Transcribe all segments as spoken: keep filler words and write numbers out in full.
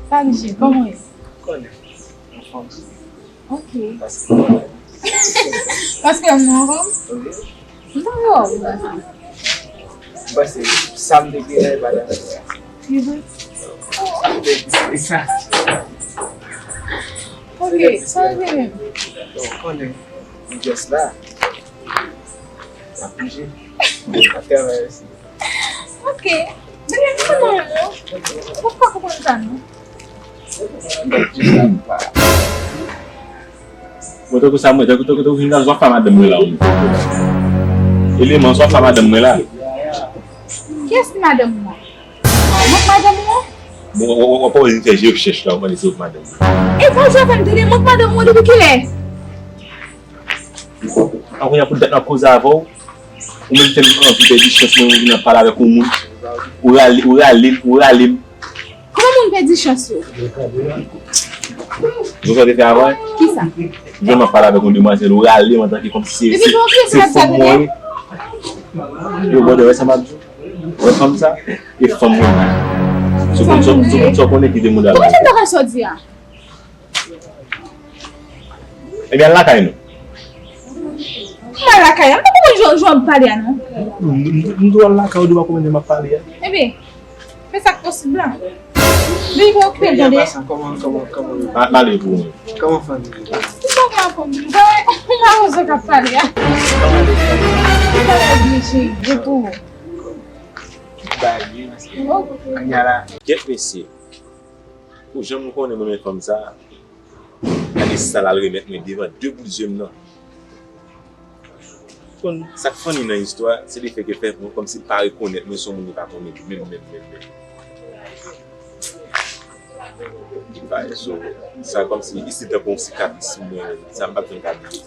Salut, G, kòman w ye? Konnen, anfòm. Ok. Paske. Paske m anfòm? Wi. M pa wè w konsa. M panse sa m te gen la, e pa ta fè a. Li vre? Se sa. Ok, sa w te menm? Bon, konnen, m just la. M ap bouje. M ap travay osi. Ok. Depi m konn ou, ou pa konprann sa, non. M just la pou pa. Bon, tankou sa, mwen, tankou, tankou, tankou, sa w ap fè madanm mwen la, ou. Eleman, sa w ap fè madanm mwen la. Kiyès ki madanm mwen? Mwen k madanm ou an? Bon, w, w, w, w pa oze fè je rechèch la, w pa di se ou k madanm mwen. E pa ou fè m tande, mwen k madanm ou an depi kilè? An kounye a pou dat m ap koze avè w, ou menm fè m anvi pèdi chans mwen vin ap pale avèk yon moun. Ou rale, ou rale, ou rale m. Kòman moun pèdi chans yo? Ou sa te fè avan? Kisa? Jwenn m ap pale avèk yon demwazèl, ou rale m antanke kòmsi se, se, se fanm mwen ye. Yo, brother, wè sa m ap di w? Wè fanm sa? E fanm mwen ye. Sou konn, sou, sou konn sa w konnen ki demoun la. Kòman bagay sa w di a? Ebyen, al lakay nou. Kòman al lakay la? M pa konprann jan, jan w ap pale a, non. M, m, m, m dwe al lakay ou, ou pa konprann jan m ap pale a. Ebyen, fè sa k posib la. Men pou okipe l, tande. Kòman, kòman, kòman? Pa, pale pou mwen. Kòman fanmi? M pa gen anfòm, m pa, m pa wè jan w ap pale a. M pa wè byen, cheri, byen pou ou. Bay li, paske kounye a la. Kèt mesye. Ou janm konnen mwen menm fanm sa a. Gade sa l al remèt mwen devan de bout zye m nan. Konn sa k funny nan istwa, se lefètke fè mwen kòmsi l pa rekonèt mwen, se yon moun li pa konnen menm, menm, menm, menm. Li pa, so, sa kòmsi isit tankou yon sikatris sou mwen, sa m p ap janm ka bliye.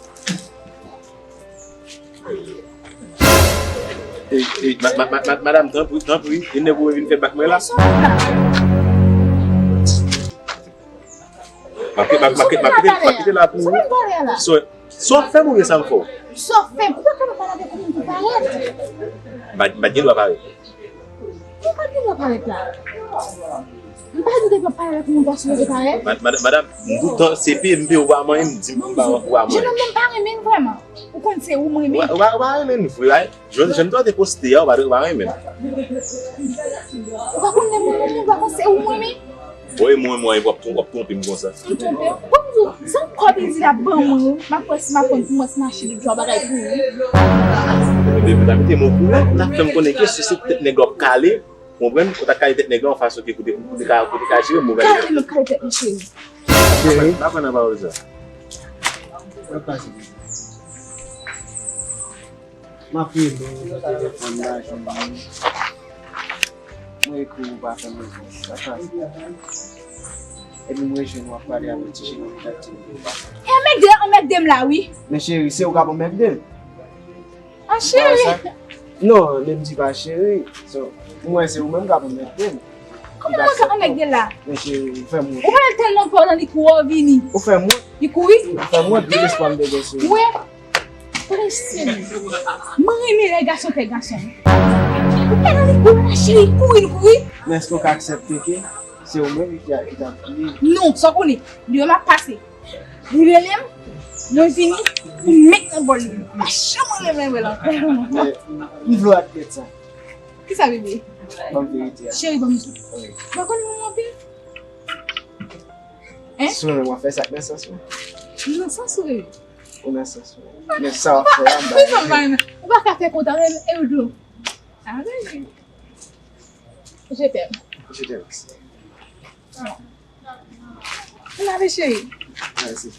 Ey, ey, ma, ma, ma, ma, madanm, tanpri, tanpri, vin nèg ou vin fè bak mwen la. M ap, m ap, m ap, m ap kite, m ap kite la pou ou. So, so w ap fè m oubyen sa m fè w? Sa w ap fè m? Ou pa ka pale avèk yon moun ki parèt. M pa, m pa gen dwa parèt. Ou pa gen dwa parèt la. M pa di w te pa pale avèk moun paske w te parèt. Ma-, mad-, madanm, m toutan se P M P ou pa manyen m, di m ou pa, ou pa manyen. Jenòm nan m pa renmen l vrèman. Ou konn se ou m renmen. Ou pa, ou pa, ou pa renmen l vre, right? Jan, jan m te poste a, ou pa, ou pa renmen l. Ou pa konn lè m renmen moun, ou pa konn se ou m renmen. Bon, e mwen, mwen, w ap tron-, w ap twonpe m konsa. M twonpe w? Bon, m di w, se yon kòb li di l ap ban mwen, wi. M ap wè si m ap pran pou mwen, si m achte de djòb bagay pou ou. Ebyen, mèt ap mete m okouran, t ap fè m konnen ke si se tèt nèg la w ap kale, konprann, ou ta kale tèt nèg la yon fason ke pou te, pou te ka, pou te ka jere m, ou gade. Kale, m ap kale tèt li, cheri. Cheri. Pa pran nan pawòl sa. Mwen pase. M ap rele w nan telefòn la, jwenn ou. Mwen ekri w, ou pa fè m repons. Sa pase. Epi mwen jwenn w ap pale avèk ti jenòm ki t ap di m li pa. E anmègde, anmègde m la, wi. Men cheri, se ou k ap anmègde m. Ah, cheri. Non, men m di pa cheri. So, mwen se ou menm k ap anmègde m. Kòman mwen ka anmègde la? Men cheri, ou fè m wont. Ou pale tèlman fò nan li kouri w vini. Ou fè m wont. Li kouri? Ou fè m wont, tout espwa m te gen sou ou. Wè. Prensip. Mwen renmen lè gason fè gason. Ou pale nan li kouri la, cheri, kouri, li kouri. Men èske w ka aksepte ke se ou menm ki, ki t ap kriye? Non, sa w konnen. Deyò m ap pase. Li rele m, mwen vini, pou m met nan bòl li. M pa janm rele m, rele m ankò. M vle w admèt sa. Kisa, bebe? Ban m verite a. Cheri, ban m di. Wi. Ou pa konn renmen mwen anpil? Hein? Si w renmen m, w ap fè sa k nan sans mwen. Nan sans ou, bebe? Ou nan sans mwen. Men sa w ap fè a, m pa renmen. Ou pa ka fè kontan, e ou dlo. Ah, bebe. Je t'aime. Je t'aime aussi. Lave cheri. Mèsi.